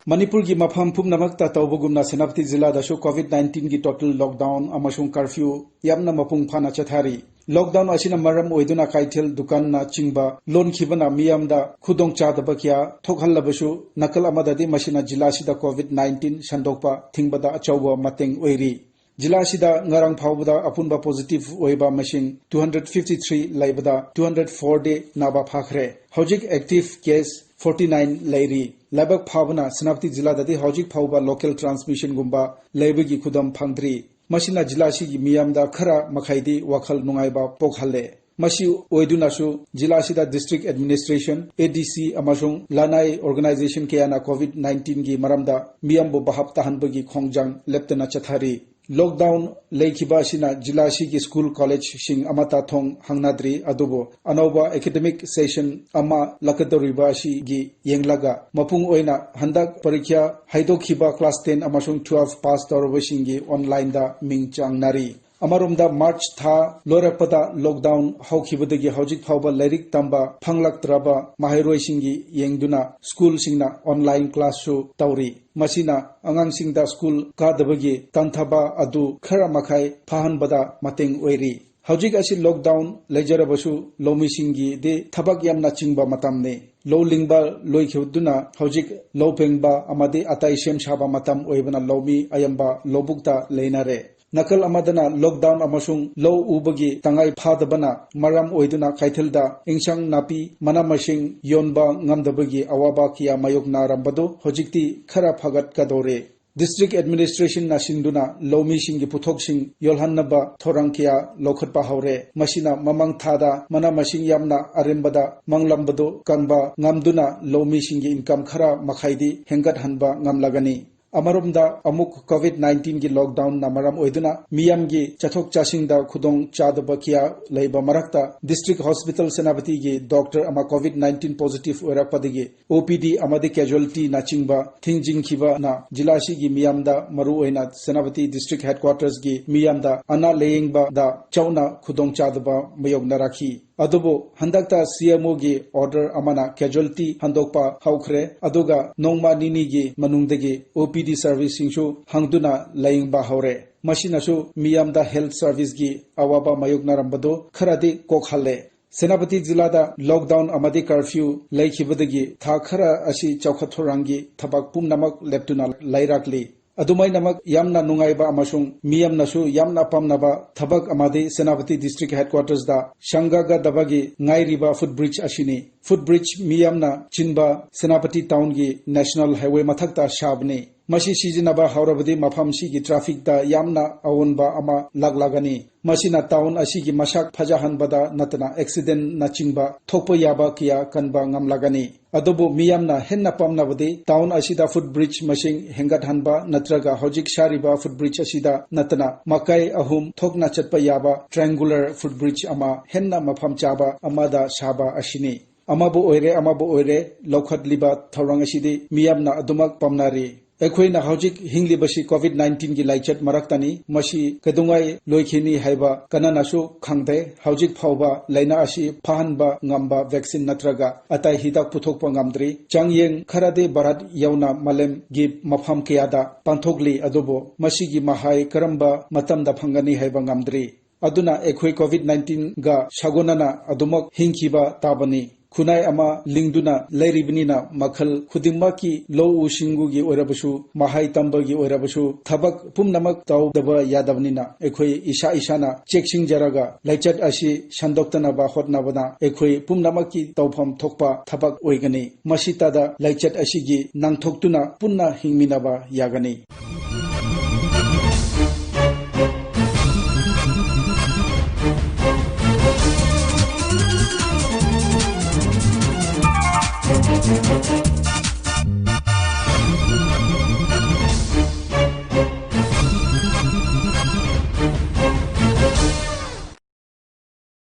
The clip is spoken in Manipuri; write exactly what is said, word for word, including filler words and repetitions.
ꯃꯅꯤꯄꯨꯔꯒꯤ ꯃꯐꯝ ꯄꯨꯝꯅꯃꯛꯇ ꯇꯧꯕꯒꯨꯝꯅ ꯁꯦꯅꯥꯄꯇꯤ ꯖꯤꯂꯥꯗꯁꯨ COVID nineteenꯒꯤ total lockdown ꯑꯃꯁꯨꯡ curfew ꯌꯥꯝꯅ ꯃꯄꯨꯡ ꯐꯥꯅ ꯆꯠꯊꯔꯤ꯫ Lockdown ꯑꯁꯤꯅ ꯃꯔꯝ ꯑꯣꯏꯗꯨꯅ ꯀꯩꯊꯦꯜ, ꯗꯨꯀꯥꯟꯅꯆꯤꯡꯕ ꯂꯣꯟꯈꯤꯕꯅ ꯃꯤꯌꯥꯝꯗ ꯈꯨꯗꯣꯡꯆꯥꯗꯕ ꯀꯌꯥ ꯊꯣꯛꯍꯜꯂꯕꯁꯨ, ꯅꯥꯀꯜ ꯑꯃꯗꯗꯤ ꯃꯁꯤꯅ ꯖꯤꯂꯥꯁꯤꯗ COVID nineteen ꯁꯟꯗꯣꯛꯄ ꯊꯤꯡꯕꯗ ꯑꯆꯧꯕ ꯃꯇꯦꯡ ꯑꯣꯏꯔꯤ꯫ ꯖꯤꯂꯥꯁꯤꯗ ꯉꯔꯥꯡ ꯐꯥꯎꯕꯗ ꯑꯄꯨꯟꯕ positive ꯑꯣꯏꯕ ꯃꯁꯤꯡ two hundred fifty three ꯂꯩꯕꯗ, two hundred four ꯗꯤ ꯅꯥꯕ ꯐꯈ꯭ꯔꯦ꯫ ꯍꯧꯖꯤꯛ active case forty nine ꯂꯩꯔꯤ꯫ ꯂꯥꯏꯕꯛ ꯐꯕꯅ ꯁꯦꯅꯥꯄꯇꯤ ꯖꯤꯂꯥꯗꯗꯤ ꯍꯧꯖꯤꯛ ꯐꯥꯎꯕ local transmissionꯒꯨꯝꯕ ꯂꯩꯕꯒꯤ ꯈꯨꯗꯝ ꯐꯪꯗ꯭ꯔꯤ꯫ ꯃꯁꯤꯅ ꯖꯤꯂꯥꯁꯤꯒꯤ ꯃꯤꯌꯥꯝꯗ ꯈꯔ ꯃꯈꯩꯗꯤ ꯋꯥꯈꯜ ꯅꯨꯡꯉꯥꯏꯕ ꯄꯣꯛꯍꯜꯂꯦ꯫ ꯃꯁꯤ ꯑꯣꯏꯗꯨꯅꯁꯨ ꯖꯤꯂꯥꯁꯤꯗ district administration, ADC ꯑꯃꯁꯨꯡ ꯂꯅꯥꯏ organization ꯀꯌꯥꯅ COVID nineteenꯒꯤ ꯃꯔꯝꯗ ꯃꯤꯌꯥꯝꯕꯨ ꯚꯥꯞ ꯇꯥꯍꯟꯕꯒꯤ ꯈꯣꯡꯖꯪ ꯂꯦꯞꯇꯅ ꯆꯠꯊꯔꯤ꯫ Lockdown ꯂꯩꯈꯤꯕ ꯑꯁꯤꯅ ꯖꯤꯂꯥꯁꯤꯒꯤ school collegeꯁꯤꯡ ꯑꯃꯠꯇ ꯊꯣꯡ ꯍꯥꯡꯅꯗ꯭ꯔꯤ, ꯑꯗꯨꯕꯨ ꯑꯅꯧꯕ academic session ꯑꯃ ꯂꯥꯛꯀꯗꯧꯔꯤꯕ ꯑꯁꯤꯒꯤ ꯌꯦꯡꯂꯒ, ꯃꯄꯨꯡ ꯑꯣꯏꯅ ꯍꯟꯗꯛ ꯄꯔꯤꯈ꯭ꯌꯥ ꯍꯥꯏꯗꯣꯛꯈꯤꯕ class ten ꯑꯃꯁꯨꯡ twelve pass ꯇꯧꯔꯕꯁꯤꯡꯒꯤ onlineꯗ ꯃꯤꯡ ꯆꯪꯅꯔꯤ꯫ ꯑꯃꯔꯣꯝꯗ, March ꯊꯥ ꯂꯣꯏꯔꯛꯄꯗ lockdown ꯍꯧꯈꯤꯕꯗꯒꯤ ꯍꯧꯖꯤꯛ ꯐꯥꯎꯕ ꯂꯥꯏꯔꯤꯛ ꯇꯝꯕ ꯐꯪꯂꯛꯇ꯭ꯔꯕ ꯃꯍꯩꯔꯣꯏꯁꯤꯡꯒꯤ ꯌꯦꯡꯗꯨꯅ schoolꯁꯤꯡꯅ online classꯁꯨ ꯇꯧꯔꯤ꯫ ꯃꯁꯤꯅ ꯑꯉꯥꯡꯁꯤꯡꯗ school ꯀꯥꯗꯕꯒꯤ ꯇꯟꯊꯕ ꯑꯗꯨ ꯈꯔ ꯃꯈꯩ ꯐꯍꯟꯕꯗ ꯃꯇꯦꯡ ꯑꯣꯏꯔꯤ꯫ ꯍꯧꯖꯤꯛ ꯑꯁꯤ lockdown ꯂꯩꯖꯔꯕꯁꯨ, ꯂꯧꯃꯤꯁꯤꯡꯒꯤꯗꯤ ꯊꯕꯛ ꯌꯥꯝꯅ ꯆꯤꯟꯕ ꯃꯇꯝꯅꯤ꯫ ꯂꯧ ꯂꯤꯡꯕ ꯂꯣꯏꯈꯤꯗꯨꯅ ꯍꯧꯖꯤꯛ ꯂꯧ ꯄꯦꯡꯕ ꯑꯃꯗꯤ ꯑꯇꯩ ꯁꯦꯝ ꯁꯥꯕ ꯃꯇꯝ ꯑꯣꯏꯕꯅ, ꯂꯧꯃꯤ ꯑꯌꯥꯝꯕ ꯂꯧꯕꯨꯛꯇ ꯂꯩꯅꯔꯦ꯫ ꯅꯥꯀꯜ ꯑꯃꯗꯅ, lockdown ꯑꯃꯁꯨꯡ ꯂꯧ ꯎꯕꯒꯤ ꯇꯉꯥꯏ ꯐꯗꯕꯅ ꯃꯔꯝ ꯑꯣꯏꯗꯨꯅ, ꯀꯩꯊꯦꯜꯗ ꯏꯟꯁꯥꯡ ꯅꯥꯄꯤ, ꯃꯅꯥ ꯃꯁꯤꯡ ꯌꯣꯟꯕ ꯉꯝꯗꯕꯒꯤ ꯑꯋꯥꯕ ꯀꯌꯥ ꯃꯥꯌꯣꯛꯅꯔꯝꯕꯗꯨ ꯍꯧꯖꯤꯛꯇꯤ ꯈꯔ ꯐꯒꯠꯀꯗꯧꯔꯦ꯫ District administrationꯅ ꯁꯤꯟꯗꯨꯅ ꯂꯧꯃꯤꯁꯤꯡꯒꯤ ꯄꯣꯠꯊꯣꯛꯁꯤꯡ ꯌꯣꯜꯍꯟꯅꯕ ꯊꯧꯔꯥꯡ ꯀꯌꯥ ꯂꯧꯈꯠꯄ ꯍꯧꯔꯦ꯫ ꯃꯁꯤꯅ ꯃꯃꯥꯡ ꯊꯥꯗ ꯃꯅꯥ ꯃꯁꯤꯡ ꯌꯥꯝꯅ ꯑꯔꯦꯝꯕꯗ ꯃꯥꯡꯂꯝꯕꯗꯨ ꯀꯟꯕ ꯉꯝꯗꯨꯅ, ꯂꯧꯃꯤꯁꯤꯡꯒꯤ income ꯈꯔ ꯃꯈꯩꯗꯤ ꯍꯦꯟꯒꯠꯍꯟꯕ ꯉꯝꯂꯒꯅꯤ꯫ ꯑꯃꯔꯣꯝꯗ ꯑꯃꯨꯛ COVID nineteenꯒꯤ lockdownꯅ ꯃꯔꯝ ꯑꯣꯏꯗꯨꯅ ꯃꯤꯌꯥꯝꯒꯤ ꯆꯠꯊꯣꯛ ꯆꯠꯁꯤꯟꯗ ꯈꯨꯗꯣꯡ ꯆꯥꯗꯕ ꯀꯌꯥ ꯂꯩꯕ ꯃꯔꯛꯇ, District Hospital ꯁꯦꯅꯥꯄꯇꯤꯒꯤ doctor ꯑꯃ COVID nineteen positive ꯑꯣꯏꯔꯛꯄꯗꯒꯤ, OPD ꯑꯃꯗꯤ casualtyꯅꯆꯤꯡꯕ ꯊꯤꯡꯖꯤꯟꯈꯤꯕꯅ ꯖꯤꯂꯥꯁꯤꯒꯤ ꯃꯤꯌꯥꯝꯗ, ꯃꯔꯨꯑꯣꯏꯅ ꯁꯦꯅꯥꯄꯇꯤ District Headquartersꯀꯤ ꯃꯤꯌꯥꯝꯗ ꯑꯅꯥ ꯂꯥꯌꯦꯡꯕꯗ ꯆꯥꯎꯅ ꯈꯨꯗꯣꯡꯆꯥꯗꯕ ꯃꯥꯌꯣꯛꯅꯔꯛꯈꯤ꯫ ꯑꯗꯨꯕꯨ ꯍꯟꯗꯛꯇ C M O ꯒꯤ order ꯑꯃꯅ casualty ꯍꯟꯗꯣꯛꯄ ꯍꯧꯈ꯭ꯔꯦ, ꯑꯗꯨꯒ ꯅꯣꯡꯃ ꯅꯤꯅꯤꯒꯤ ꯃꯅꯨꯡꯗꯒꯤ O P D service ꯁꯤꯡꯁꯨ ꯍꯥꯡꯗꯨꯅ ꯂꯥꯌꯦꯡꯕ ꯍꯧꯔꯦ꯫ ꯃꯁꯤꯅꯁꯨ ꯃꯤꯌꯥꯝꯗ health service ꯀꯤ ꯑꯋꯥꯕ ꯃꯥꯌꯣꯛꯅꯔꯝꯕꯗꯨ ꯈꯔꯗꯤ ꯀꯣꯛꯍꯜꯂꯦ꯫ ꯁꯦꯅꯥꯄꯇꯤ ꯖꯤꯂꯥꯗ lockdown ꯑꯃꯗꯤ curfew ꯂꯩꯈꯤꯕꯗꯒꯤ ꯊꯥ ꯈꯔ ꯑꯁꯤ ꯆꯥꯎꯈꯠ ꯊꯧꯔꯥꯡꯒꯤ ꯊꯕꯛ ꯄꯨꯝꯅꯃꯛ ꯂꯦꯞꯇꯨꯅ ꯂꯩꯔꯛꯂꯤ꯫ ꯑꯗꯨꯃꯥꯏꯅꯃꯛ ꯌꯥꯝꯅ ꯅꯨꯡꯉꯥꯏꯕ ꯑꯃꯁꯨꯡ ꯃꯤꯌꯥꯝꯅꯁꯨ ꯌꯥꯝꯅ ꯄꯥꯝꯅꯕ ꯊꯕꯛ ꯑꯃꯗꯤ ꯁꯦꯅꯥꯄꯇꯤ district headquarters ꯗ ꯁꯪꯒꯥꯒꯗꯕꯒꯤ ꯉꯥꯏꯔꯤꯕ footbridge ꯑꯁꯤꯅꯤ꯫ Footbridge ꯃꯤꯌꯥꯝꯅ ꯆꯤꯟꯕ ꯁꯦꯅꯥꯄꯇꯤ town ꯒꯤ national highway ꯃꯊꯛꯇ ꯁꯥꯕꯅꯤ꯫ ꯃꯁꯤ ꯁꯤꯖꯤꯟꯅꯕ ꯍꯧꯔꯕꯗꯤ ꯃꯐꯝꯁꯤꯒꯤ traffic ꯇ ꯌꯥꯝꯅ ꯑꯑꯣꯟꯕ ꯑꯃ ꯂꯥꯛꯂꯒꯅꯤ꯫ ꯃꯁꯤꯅ town ꯑꯁꯤꯒꯤ ꯃꯁꯛ ꯐꯖꯍꯟꯕꯗ ꯅꯠꯇꯅ accident ꯅꯆꯤꯡꯕ ꯊꯣꯛꯄ ꯌꯥꯕ ꯀꯌꯥ ꯀꯟꯕ ꯉꯝꯂꯒꯅꯤ꯫ ꯑꯗꯨꯕꯨ ꯃꯤꯌꯥꯝꯅ ꯍꯦꯟꯅ ꯄꯥꯝꯅꯕꯗꯤ town ꯑꯁꯤꯗ footbridge ꯃꯁꯤꯡ ꯍꯦꯟꯒꯠꯍꯟꯕ ꯅꯠꯇ꯭ꯔꯒ ꯍꯧꯖꯤꯛ ꯁꯥꯔꯤꯕ footbridge ꯑꯁꯤꯗ ꯅꯠꯇꯅ ꯃꯥꯏꯀꯩ ꯑꯍꯨꯝ ꯊꯣꯛꯅ ꯆꯠꯄ ꯌꯥꯕ triangular footbridge ꯑꯃ ꯍꯦꯟꯅ ꯃꯐꯝ ꯆꯥꯕ ꯑꯃꯗ ꯁꯥꯕ ꯑꯁꯤꯅꯤ꯫ ꯑꯃꯕꯨ ꯑꯣꯏꯔꯦ, ꯑꯃꯕꯨ ꯑꯣꯏꯔꯦ, ꯂꯧꯈꯠꯂꯤꯕ ꯊꯧꯔꯥꯡ ꯑꯁꯤꯗꯤ ꯃꯤꯌꯥꯝꯅ ꯑꯗꯨꯃꯛ ꯄꯥꯝꯅꯔꯤ꯫ ꯑꯩꯈꯣꯏꯅ ꯍꯧꯖꯤꯛ ꯍꯤꯡꯂꯤꯕꯁꯤ COVID nineteen ꯒꯤ ꯂꯥꯏꯆꯠ ꯃꯔꯛꯇꯅꯤ꯫ ꯃꯁꯤ ꯀꯩꯗꯧꯉꯩ ꯂꯣꯏꯈꯤꯅꯤ ꯍꯥꯏꯕ ꯀꯅꯥꯅꯁꯨ ꯈꯪꯗꯦ꯫ ꯍꯧꯖꯤꯛ ꯐꯥꯎꯕ ꯂꯥꯏꯅꯥ ꯑꯁꯤ ꯐꯍꯟꯕ ꯉꯝꯕ vaccine ꯅꯠꯇ꯭ꯔꯒ ꯑꯇꯩ ꯍꯤꯗꯥꯛ ꯄꯨꯊꯣꯛꯄ ꯉꯝꯗ꯭ꯔꯤ꯫ ꯆꯥꯡꯌꯦꯡ ꯈꯔꯗꯤ ꯚꯥꯔꯠ ꯌꯧꯅ ꯃꯥꯂꯦꯝꯒꯤ ꯃꯐꯝ ꯀꯌꯥꯗ ꯄꯥꯡꯊꯣꯛꯂꯤ, ꯑꯗꯨꯕꯨ ꯃꯁꯤꯒꯤ ꯃꯍꯩ ꯀꯔꯝꯕ ꯃꯇꯝꯗ ꯐꯪꯒꯅꯤ ꯍꯥꯏꯕ ꯉꯝꯗ꯭ꯔꯤ꯫ ꯑꯗꯨꯅ ꯑꯩꯈꯣꯏ COVID nineteen ꯒ ꯁꯥꯒꯣꯟꯅꯅ ꯑꯗꯨꯃꯛ ꯍꯤꯡꯈꯤꯕ ꯇꯥꯕꯅꯤ꯫ ꯈꯨꯟꯅꯥꯏ ꯑꯃ ꯂꯤꯡꯗꯨꯅ ꯂꯩꯔꯤꯕꯅꯤꯅ ꯃꯈꯜ ꯈꯨꯗꯤꯡꯃꯛꯀꯤ ꯂꯧꯎ ꯁꯤꯡꯎꯒꯤ ꯑꯣꯏꯔꯕꯁꯨ, ꯃꯍꯩ ꯇꯝꯕꯒꯤ ꯑꯣꯏꯔꯕꯁꯨ, ꯊꯕꯛ ꯄꯨꯝꯅꯃꯛ ꯇꯧꯗꯕ ꯌꯥꯗꯕꯅꯤꯅ ꯑꯩꯈꯣꯏ ꯏꯁꯥ ꯏꯁꯥꯅ ꯆꯦꯛꯁꯤꯟꯖꯔꯒ ꯂꯥꯏꯆꯠ ꯑꯁꯤ ꯁꯟꯗꯣꯛꯇꯅꯕ ꯍꯣꯠꯅꯕꯅ ꯑꯩꯈꯣꯏ ꯄꯨꯝꯅꯃꯛꯀꯤ ꯇꯧꯐꯝ ꯊꯣꯛꯄ ꯊꯕꯛ ꯑꯣꯏꯒꯅꯤ꯫ ꯃꯁꯤꯇꯗ ꯂꯥꯏꯆꯠ ꯑꯁꯤꯒꯤ ꯅꯥꯟꯊꯣꯛꯇꯨꯅ ꯄꯨꯟꯅ ꯍꯤꯡꯃꯤꯟꯅꯕ ꯌꯥꯒꯅꯤ꯫